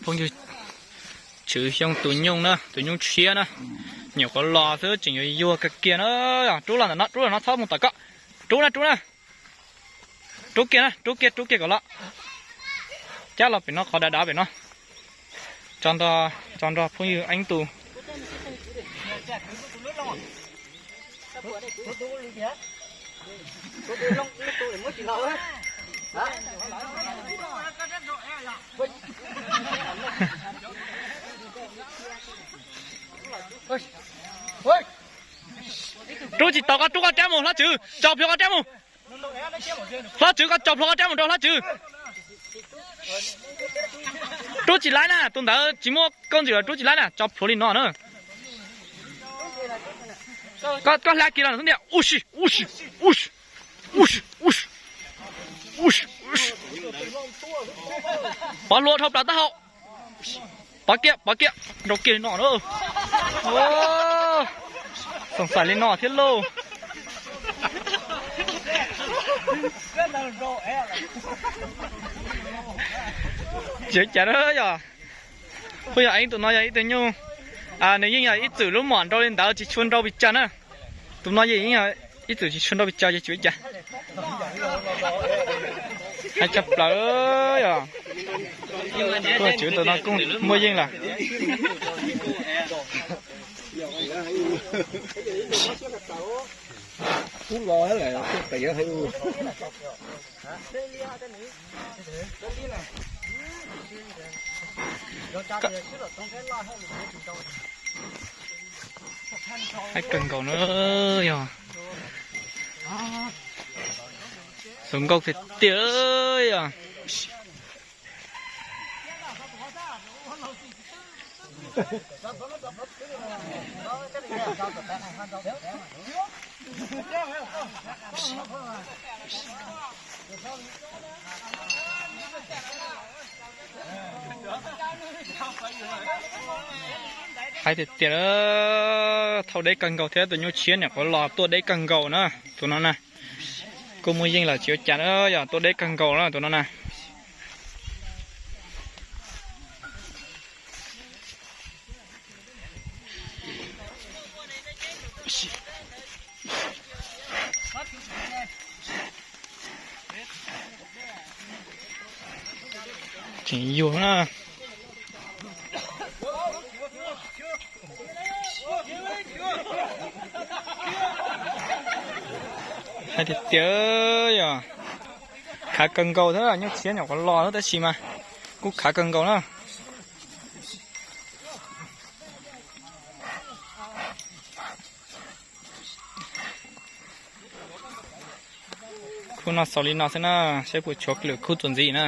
Phooj ywg, Tswv Xyooj tus nyuj na, tus nyuj tshiab na, nyuam qhuav los xwb tseem yuag yuag kawg kiag na. Rub los ntawm no, rub los no txhob mus tom koj. Rub na, rub na. Rub kiag na, rub kiag, rub kiag kom los. Cab los pem no, qhov dav dav pem no. Tso nrog, tso nrog phooj ywg Eeb tus. Rub tsis tau, koj rub koj rab mus, Hlob Tswv, tso plhuav koj rab mus. Hlob Tswv, koj tso plhuav koj rab mus rau Hlob Tswv. Rub tsis laib na, tus ntawd tsis muaj koob ntxwm los rub tsis laib na, tso plhuav li no na. Koj, koj hla kiag los xwb ntiag. Ub si, ub si, ub si, ub si, ub si, ub si. Pov hlua dhau plaws taub hau. Pov kiag, pov kiag, nrau kiag li no na. Xoom xaim li no thiab lauj. Tsis ua cas na yog. Phooj ywg Eeb, tus no yog ib tug nyuj, nws yeej yog ib txwm lub mom nrau li ntawd tsis tshua nrau pes tsawg na. Tus no yeej yog ib txwm tsis tshua nrau pes tsawg ces tsis ua cas. Hais tshaj plaws yog, Hlob Tswv tus no kuj muaj yeej lawm. Haib kawg nkaus na yog. Zoo nkauj tiag tiag yog. Haib tiag tiag, thauj deb kawg nkaus thiab, tus nyuj tshiab nyuam qhuav los tuaj deb kawg nkaus na, tus no na. Kuj muaj yeej lawm tsis ua cas na, yog tuaj deb kawg nkaus na tus no na. Tseem yuag na. Hais tiag tiag yog, khav kawg nkaus thiab, nyuj tshiab nyuam qhuav los tab sis mas kuj khav kawg nkaus na. Khub no xaus li no xwb na, saib puas tshuav lwm khub txuas ntxiv na.